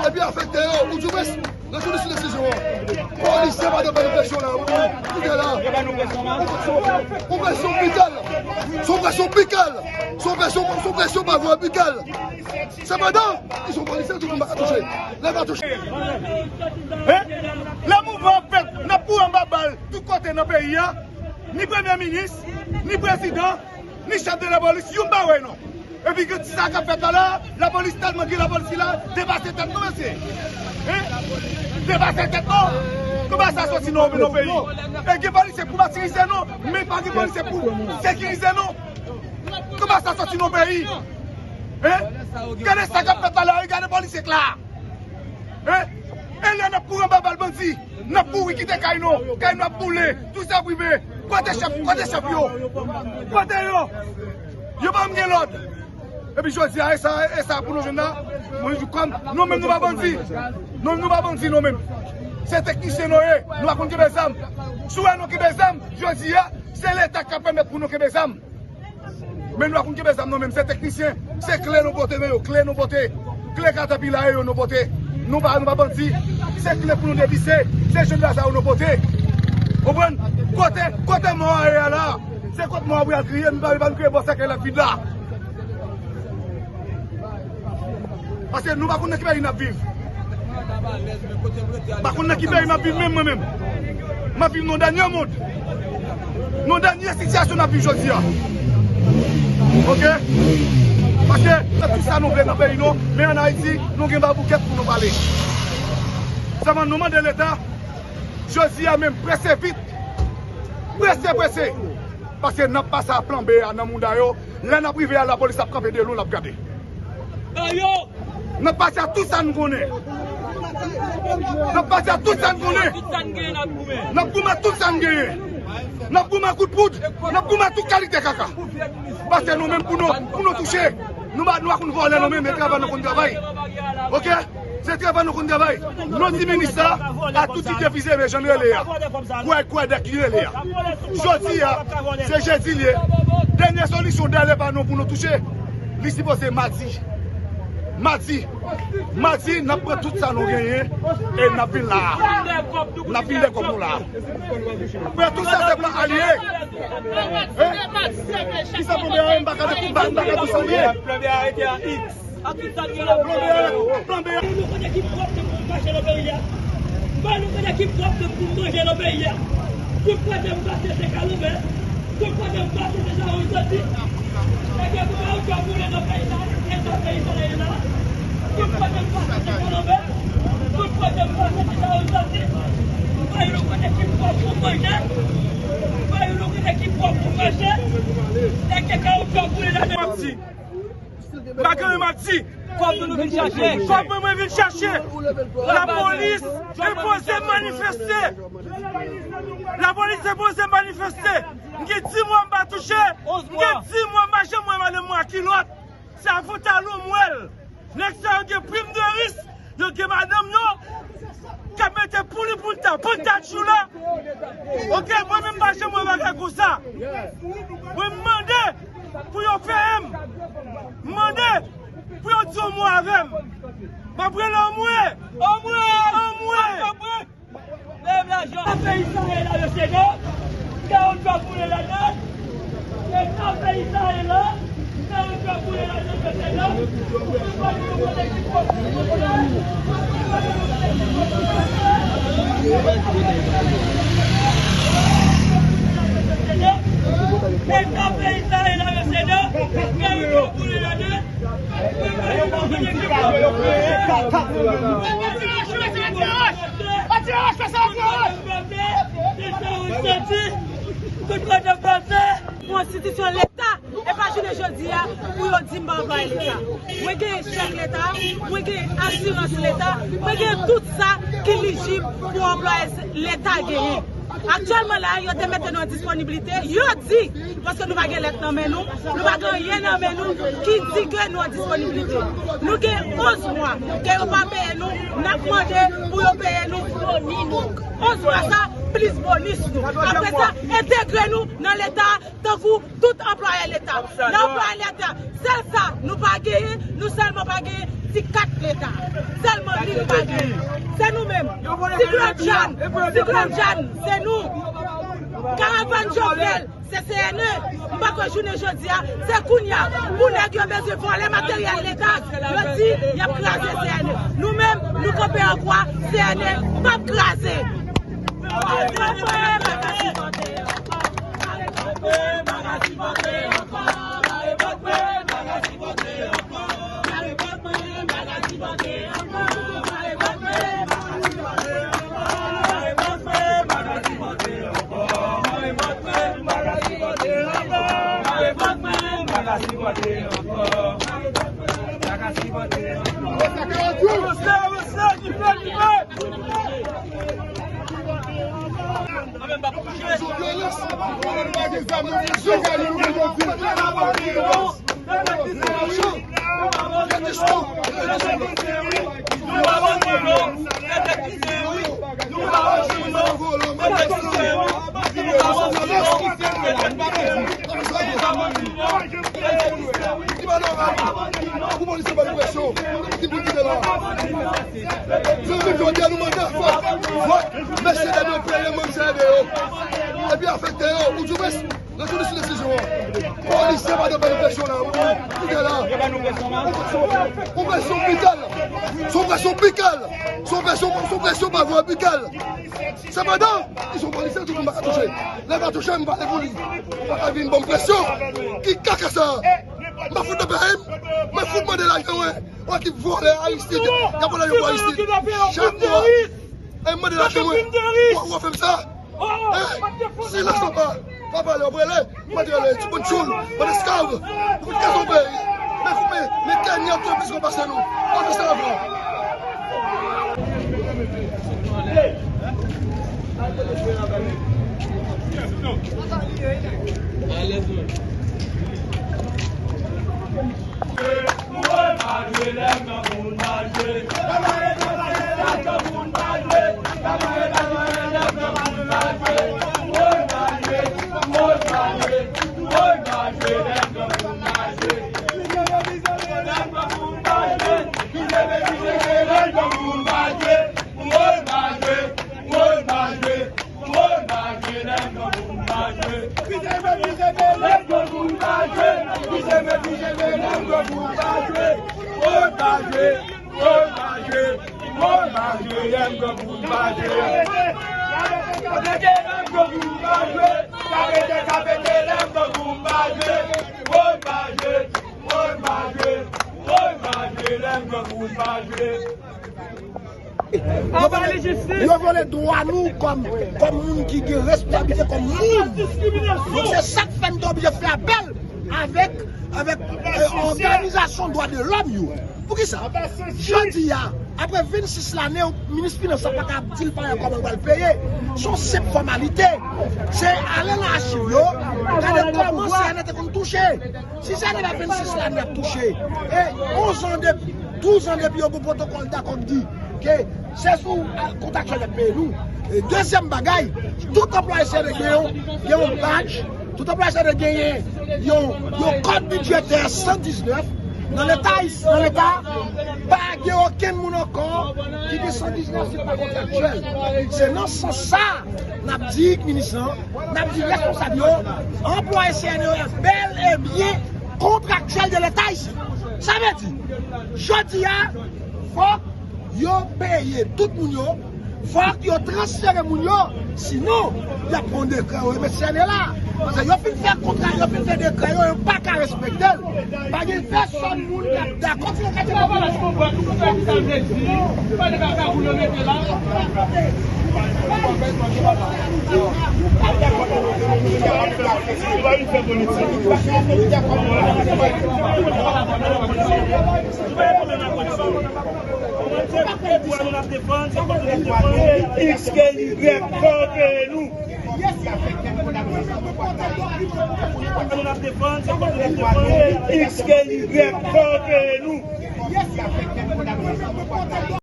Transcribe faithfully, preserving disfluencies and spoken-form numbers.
Epi afekte yo, ou di mwen, nan jounen sou desizyon an. Polisye pa dwe ba nou presyon la, ou, ou, ou la. Ou presyon, ou presyon bikal. Se yon presyon bikal. Se yon presyon, se yon presyon pa vwa bikal. Sepandan, li se yon polisye, tout moun pa ka touche. Lè pa touche. Hein? Lè mouvman ap fèt, n ap kouri anba bal tout kote nan peyi a. Ni premye minis, ni prezidan, ni chèf de lapolis, youn pa wè non. Epi gen ti sa k ap fèt la la, lapolis tèlman gen lapolis ki la, depase tèt nou, mesye. Hein? Depase tèt nou. Kòman sa soti nan, nan peyi? E gen polisye pou matirize nou, men pa gen polisye pou sekirize nou. Kòman sa soti nan peyi? Hein? Gade sa k ap fèt la la, gade polisye k la. Hein? E lè n ap kouri anba bal bandi, n ap kouri kite kay nou, kay nou ap boule, tout sa prive. Kote chèf, kote chèf yo? Kote yo? Yo pa menm gen lòd. Epi jodi a, e sa, e sa pou nou jwenn la, mwen di kòm, nou menm nou pa bandi. Nou menm nou pa bandi, nou menm. Se teknisyen nou ye, nou pa konn kenbe zam. Si w wè nou kenbe zam, jodi a, se Leta k ap pèmèt pou nou kenbe zam. Men nou pa konn kenbe zam nou menm, se teknisyen. Se kle nou pote nan yo, kle nou pote. Kle katapila yo nou pote. Nou pa, nou pa bandi. Se kle pou nou devise. Se jèn gaza yo nou pote. Konprann? Kote, kote mò a ye a la? Se kot mò a pou y al kriye, nou pa, pa nou kriye bò sèkèy la k vid la. Paske nou pa konn nan ki peyi n ap viv. Pa konn nan ki peyi m ap viv menm, mwen menm. M ap viv nan dènye mond. Nan dènye sitiyasyon n ap viv jodi a. Oke? Paske se tout sa nou vle nan peyi nou, men ann Ayiti, nou gen baboukèt pou nou pale. Sèlman nou mande Leta, jodi a menm, prese vit. Prese, prese. Paske n ap pase a plan B a nan mouda yo. Lè n ap rive a, lapolis ap kanpe de lwen, l ap gade. N ap pase a tout sa n konnen. N ap pase a tout sa n konnen. N ap goumen ak tout sa n genyen. N ap goumen ak kout poud. N ap goumen ak tout kalite kaka. Paske nou menm pou nou, pou nou touche. Nou pa, nou pa konn vòlè nou menm, men travay nou konn travay. Oke? Se travay nou konn travay. Nou di minis la, a tout ti defize, men jan l rele a. Kwè, kwè, dèk li rele a. Jodi a, se jedi l ye. Dènye solisyon dèlè pa nou pou nou touche. Li sipoze madi. Madi. Madi, n ap pran tout sa nou genyen e n ap vin la a. N ap vin de kòb nou la a. Pran tout sa se plan alye. Hein? Kisa pwoblèm a ye? M pa ka de, m pa ka de sa ye. Plan B a rete a X. Ba nou kote ki pwòp pou manje nan peyi a. Ba nou kote ki pwòp pou manje nan peyi a. Tout kote m pase se kalanbè. Tout kote m pase se sa ou soti. Nèg yo pou ba ou djòb boule nan peyi sa, nan peyi sa la ye la. Tout kote m pase se kalanbè. Tout kote m pase se sa ou soti. Ba nou kote ki pwòp pou manje. Ba nou kote ki pwòp pou manje. Nèg yo ka ou djòb boule nan peyi. M pa gen anyen m ap di. Kòb nou, nou vin chache. Kòb mwen, mwen vin chache. Lapolis enpoze m manifeste. Lapolis enpoze m manifeste. M gen dis mwa m pa touche. M gen dis mwa m pa janm wè madanm mwen ak kilòt. Se ak pantalon m wè l. Nèg sa yo gen prim de risk. Yo gen madanm yo k ap mete pou li pou l ta, pou l ta tchou la. Oke, mwen menm pa janm wè bagay konsa. Mwen mande pou yo peye m. Mande pou yo di yon mo avè m. M ap rele anmwe. Anmwe. Anmwe. Menm lajan. Peyi sa ye la, mesye, non? Sa yon djòb boule ladan. E sa peyi sa ye la? Sa yon djòb boule ladan, mesye, non? E sa peyi sa ye la, mesye, non? Sa yon djòb boule ladan. Konstitisyon Leta, e pa jounen jodi a pou yo di m pa anplwaye Leta. Mwen gen chèk Leta, mwen gen asirans Leta, mwen gen tout sa ki lijib pou anplwaye Leta genyen. Aktyèlman la, yo te mete nou an disponiblite, yo di, paske nou pa gen lèt nan men nou, nou pa gen anyen nan men nou ki di ke nou an disponiblite. Nou gen onz mwa ke yo pa peye nou, n ap mande pou yo peye nou onz mwa sa, plis bonis nou. Apre sa, entegre nou nan Leta tankou tout anplwaye Leta. Nan anplwaye Leta, sèl sa nou pa genyen, nou sèlman pa genyen, Ti kat Leta. Sèlman li nou pa gen. Se nou menm. Siklòn Jeanne, Siklòn Jeanne, se nou. Karavàn Jovenel, se C N E. M pa kwè jounen jodi a, se kounye a, pou nèg yo bezwen vòlè materyèl Leta, yo di y ap kraze C N E. Nou menm, nou kanpe an kwa, C N E p ap kraze. Zanmi, jodi a nou mande fòk, fòk mesye dèdye peye manm sa ede yo. Epi afekte yo, ou di mwen, retounen sou desizyon an. Polisye pa dwe ba nou presyon la, ou di, ou di la. Yon presyon bikal. Se yon presyon bikal. Se yon presyon, se yon presyon pa vwa bikal. Sepandan, li se yon polisye, tout moun pa ka touche. Lè pa touche, m pale pou li. Ou pa ka vin ban m presyon. Ki kaka sa? M pa fout nan peyi m. Mwen fout mande lajan mwen. Ou ki vòlè Aristide. Y ap vòlè yo pou Aristide. Chak mwa. E mande lajan mwen. Ou, ou fè m sa? Hein? Silans papa. Papa, lè w ap rele. Mwen te rele ti bout tchoul, mwen esklav. Ou fout kase yon peyi. Men, men, men Kenya ap fè plis gwo pase nou. Mwen esklav la. Yo vle, yo vle dwa nou kòm, kòm moun ki gen responsablite kòm moun. Donk se sa k fè n te oblije fè apèl avèk, avèk, eh, òganizasyon dwa de lòm yo. Poukisa? Jodi a, apre vennsis lane, minis finans la pa ka ap di l pa wè kòman l pral peye. Se yon senp fòmalite. Se ale nan achiv yo, gade kòman C N E te konn touche. Si se nan vennsis lane ap touche, e onz an depi, douz an depi yo gon pwotokòl dakò k di ke se sou, a, kontaktyèl y ap peye nou. E dezyèm bagay, tout anplwaye C N E gen yon, gen yon badj, tout anplwaye C N E genyen yon, yon kòd bidjetè san diznèf. Nan Leta, nan Leta, pa gen okenn moun ankò ki gen san diznèf si pa kontaktyèl. Se nan sans sa a, n ap di minis lan, n ap di responsab yo, anplwaye C N E yo bèl e byen kontraktyèl de Leta isi. Sa vle di, jodi a, fòk yo peye tout moun yo, fòk yo transfere moun yo, sinon, y ap pran dekrè yo remèt C N E la. Paske yo fin fè kontra, yo fin fè dekrè yo, yo pa ka respekte l. Pa gen pèsòn moun k ap dakò. X K Y kanpe nou. X K Y kanpe nou.